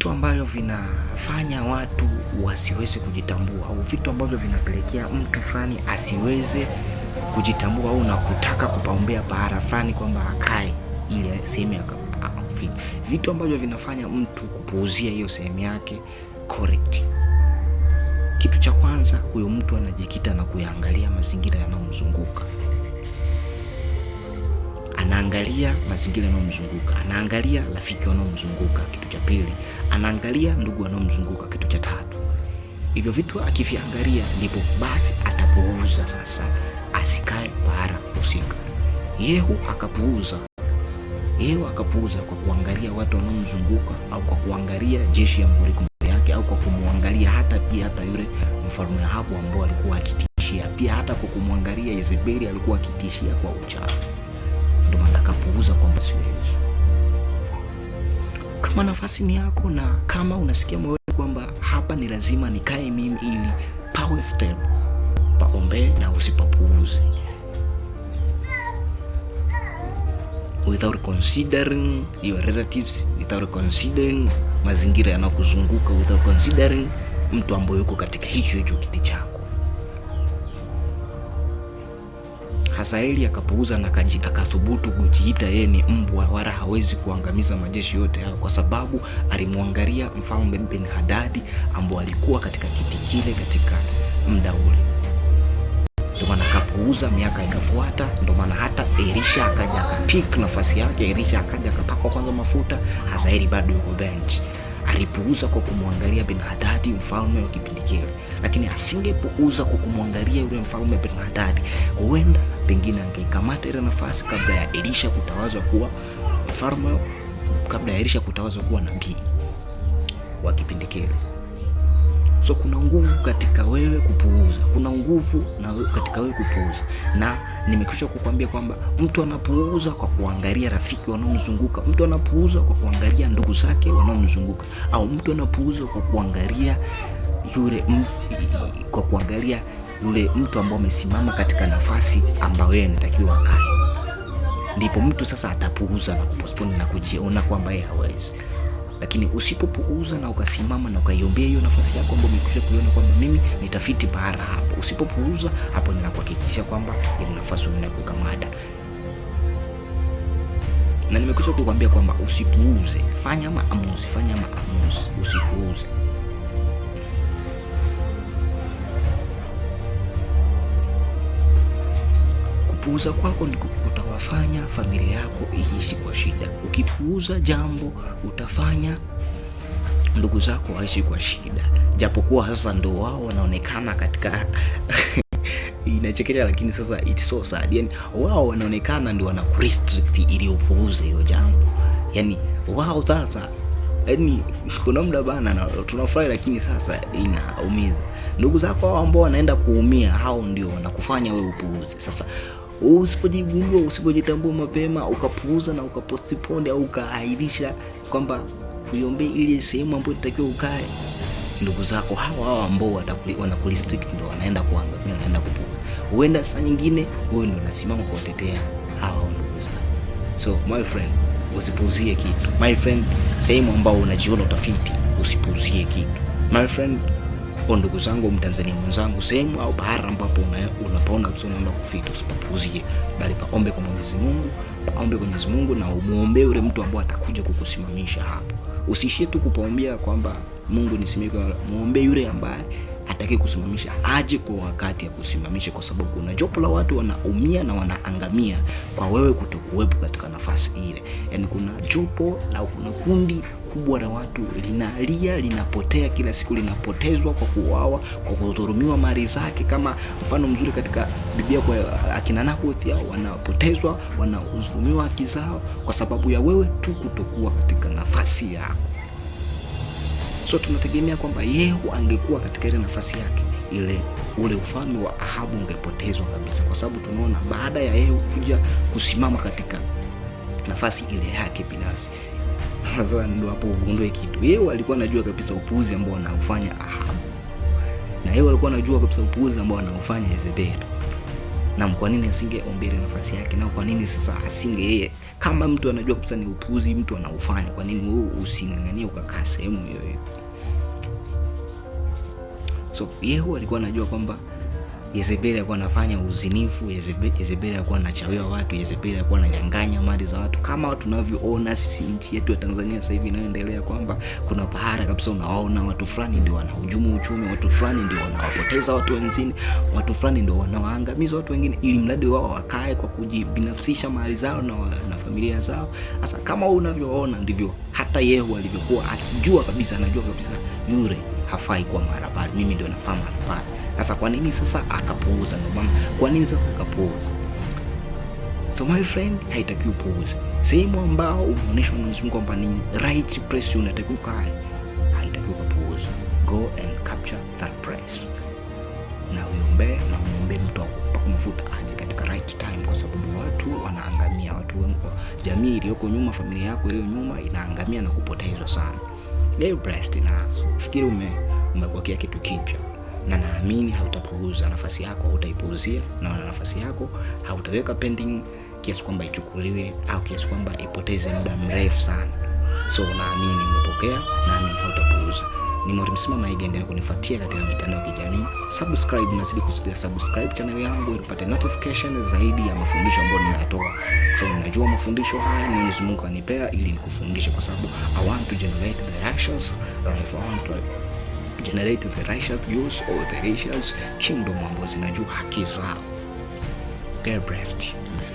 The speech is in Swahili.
Ambavyo vinafanya watu wasiweze kujitambua au vitu ambavyo vinapelekea mtu fulani asiweze kujitambua au na kutaka kupaombea pahala fulani kwamba akae ile sehemu ya vitu ambavyo vinafanya mtu kupuuzia hiyo sehemu yake correct. Kitu cha kwanza, huyo mtu anajikita na kuyaangalia mazingira yanayomzunguka. Anaangalia mazingira yanayomzunguka, anaangalia rafiki wanaomzunguka, kitu cha pili, anaangalia ndugu wanaomzunguka, kitu cha tatu. Hivyo vitu akiviangalia ndipo basi atapuuza sasa, asikae pahala husika. Yehu akapuuza. Yehu akapuuza kwa kuangalia watu wanaomzunguka au kwa kuangalia jeshi ya mguriko yake au kwa kumwangalia hata pia hata yule mfalme Ahabu ambao alikuwa akitishia, pia hata kwa kumwangalia Yezebeli alikuwa akitishia kwa uchawi. Ndio maana akapuuza kwamba siwezi. Kama nafasi ni yako na kama unasikia moyoni kwamba hapa ni lazima nikae mimi ili pawe step, paombe na usipapuuze. Without considering your relatives, without considering mazingira yanayokuzunguka, without considering mtu ambaye yuko katika hicho hicho kiti chako. Hazaeli akapuuza na akathubutu kujiita yeye ni mbwa, wala hawezi kuangamiza majeshi yote hayo, kwa sababu alimwangalia mfalme Ben-Hadadi ambaye alikuwa katika kiti kile katika muda ule. Ndio maana akapuuza, miaka ikafuata. Ndio maana hata Elisha akaja akapick nafasi yake. Elisha akaja akapakwa kwanza mafuta, Hazaeli bado yuko bench. Alipuuza kwa kumwangalia Ben-Hadadi mfalme wa kipindi kile, lakini asingepuuza kwa kumwangalia yule mfalme Ben-Hadadi, huenda pengine angeikamata ile nafasi kabla ya Elisha kutawazwa kuwa mfalme, kabla ya Elisha kutawazwa kuwa nabii wa kipindi kile. So kuna nguvu katika wewe kupuuza, kuna nguvu na katika wewe kupuuza. Na nimekwisha kukwambia kwamba mtu anapuuza kwa kuangalia rafiki wanaomzunguka, mtu anapuuza kwa kuangalia ndugu zake wanaomzunguka, au mtu anapuuza kwa kuangalia yule kwa kuangalia yule mtu ambaye amesimama katika nafasi ambayo yeye anatakiwa akae. Ndipo mtu sasa atapuuza na kupostpone na kujiona kwamba yeye hawezi. Lakini usipopuuza na ukasimama na ukaiombea hiyo nafasi yako ambayo umekwisha kuiona kwamba mimi nitafiti pahala hapo, usipopuuza hapo, ninakuhakikishia kwamba ile nafasi unaenda kuweka mada. Na nimekwisha kukwambia kwamba usipuuze, fanya maamuzi, fanya maamuzi, usipuuze. Kupuuza kwako ni kutawafanya familia yako ihisi kwa shida. Ukipuuza jambo utafanya ndugu zako waishi kwa shida, japokuwa sasa ndo wao wanaonekana katika inachekesha, lakini sasa it's so sad. Yani wao wanaonekana ndio wana restrict ili upuuze hiyo jambo. Yani wao sasa, yani kuna muda bana tunafurahi, lakini sasa inaumiza. Ndugu zako hao ambao wanaenda kuumia, hao ndio wanakufanya wewe upuuze. Sasa usipojigundua, usipojitambua mapema, ukapuuza na ukapostpone au ukaahirisha kwamba kuiombea ile sehemu ambayo inatakiwa ukae, ndugu zako hawa hawa ambao wanakurestrict ndio wanaenda kuangamia, wanaenda kupuuza. Huenda saa nyingine wewe ndio unasimama kuwatetea hawa ndugu zako. So my friend, usipuuzie kitu. My friend, sehemu ambao unajiona utafiti, usipuuzie kitu. My friend, ndugu zangu, Mtanzania mwenzangu, sehemu au pahala ambapo unapaona kabisa unaenda kufita, usipapuuzie, bali paombe kwa Mwenyezi Mungu, paombe kwa Mwenyezi Mungu na umuombe yule mtu ambaye atakuja kukusimamisha hapo. Usiishie tu kupaombea kwamba Mungu nisimame, muombe yule ambaye atakaye kusimamisha aje kwa wakati ya kusimamisha, kwa sababu kuna jopo la watu wanaumia na wanaangamia kwa wewe kutokuwepo katika nafasi ile. Yani kuna jopo la, kuna kundi kubwa la watu linalia, linapotea kila siku, linapotezwa kwa kuuawa, kwa kudhulumiwa mali zake. Kama mfano mzuri katika Biblia kwa akina Nabothi, hao wanapotezwa, wanadhulumiwa haki zao kwa sababu ya wewe tu kutokuwa katika nafasi yako. So tunategemea kwamba Yehu angekuwa katika ile nafasi yake, ile ule ufalme wa Ahabu ungepotezwa kabisa, kwa sababu tunaona baada ya Yehu kuja kusimama katika nafasi ile yake binafsi. Sasa ndio hapo ugundue kitu. Yehu alikuwa anajua kabisa upuuzi ambao anaufanya Ahabu, na Yehu alikuwa anajua kabisa upuuzi ambao anaufanya Yezebeli. Na kwa nini asingeombea nafasi yake? Na kwa nini sasa asinge yeye Kama mtu anajua kabisa ni upuzi mtu anaufanya, kwa nini wewe using'ang'anie ukakaa sehemu hiyo hiyo? So Yehu alikuwa anajua kwamba Yezebeli alikuwa anafanya uzinifu, Yezebeli alikuwa anachawiwa watu, Yezebeli alikuwa ananyang'anya mali za watu, kama tunavyoona sisi nchi yetu ya Tanzania sasa hivi inayoendelea, kwamba kuna pahara kabisa unaona watu fulani ndio wanahujumu uchumi, watu fulani ndio wanawapoteza watu wengine, watu fulani ndio wanawaangamiza watu wengine, ili mradi wao wakae kwa kujibinafsisha mali zao na familia zao. Sasa kama unavyoona ndivyo hata Yehu alivyokuwa akijua kabisa, anajua kabisa yule hafai kuwa mahali pale, mimi ndio nafaa mahali pale. Sasa kwa nini sasa akapuuza? Ndio mama, kwa nini sasa akapuuza? So my friend, haitakiwi upuuze sehemu ambao umeonyeshwa na Mwenyezi Mungu kwamba ni right place unatakiwa ukae, haitakiwi kupuuza. Go and capture that place, na uiombee na umuombee mtu akupaka mafuta aje katika right time, kwa sababu watu wanaangamia, watu wengi, jamii iliyoko nyuma, familia yako iliyo nyuma inaangamia na kupotezwa sana. Leo blessed, na fikiri umepokea kitu kipya, na naamini hautapuuza nafasi yako, hautaipuuzia na nafasi yako hautaweka pending kiasi kwamba ichukuliwe au kiasi kwamba ipoteze muda mrefu sana. So naamini umepokea, naamini hautapuuza. Ni Mwalimu Sima Maige, endelea kunifuatia katika mitandao ya kijamii. Subscribe, nazidi kusidia subscribe channel yangu ili upate notification zaidi ya mafundisho ambayo ninayatoa. So ninajua mafundisho haya Mwenyezi Mungu anipea ili nikufundishe, kwa sababu I want to generate the righteous life, I want to generate the righteous use or the righteous kingdom ambazo zinajua haki zao. Get blessed. Amen.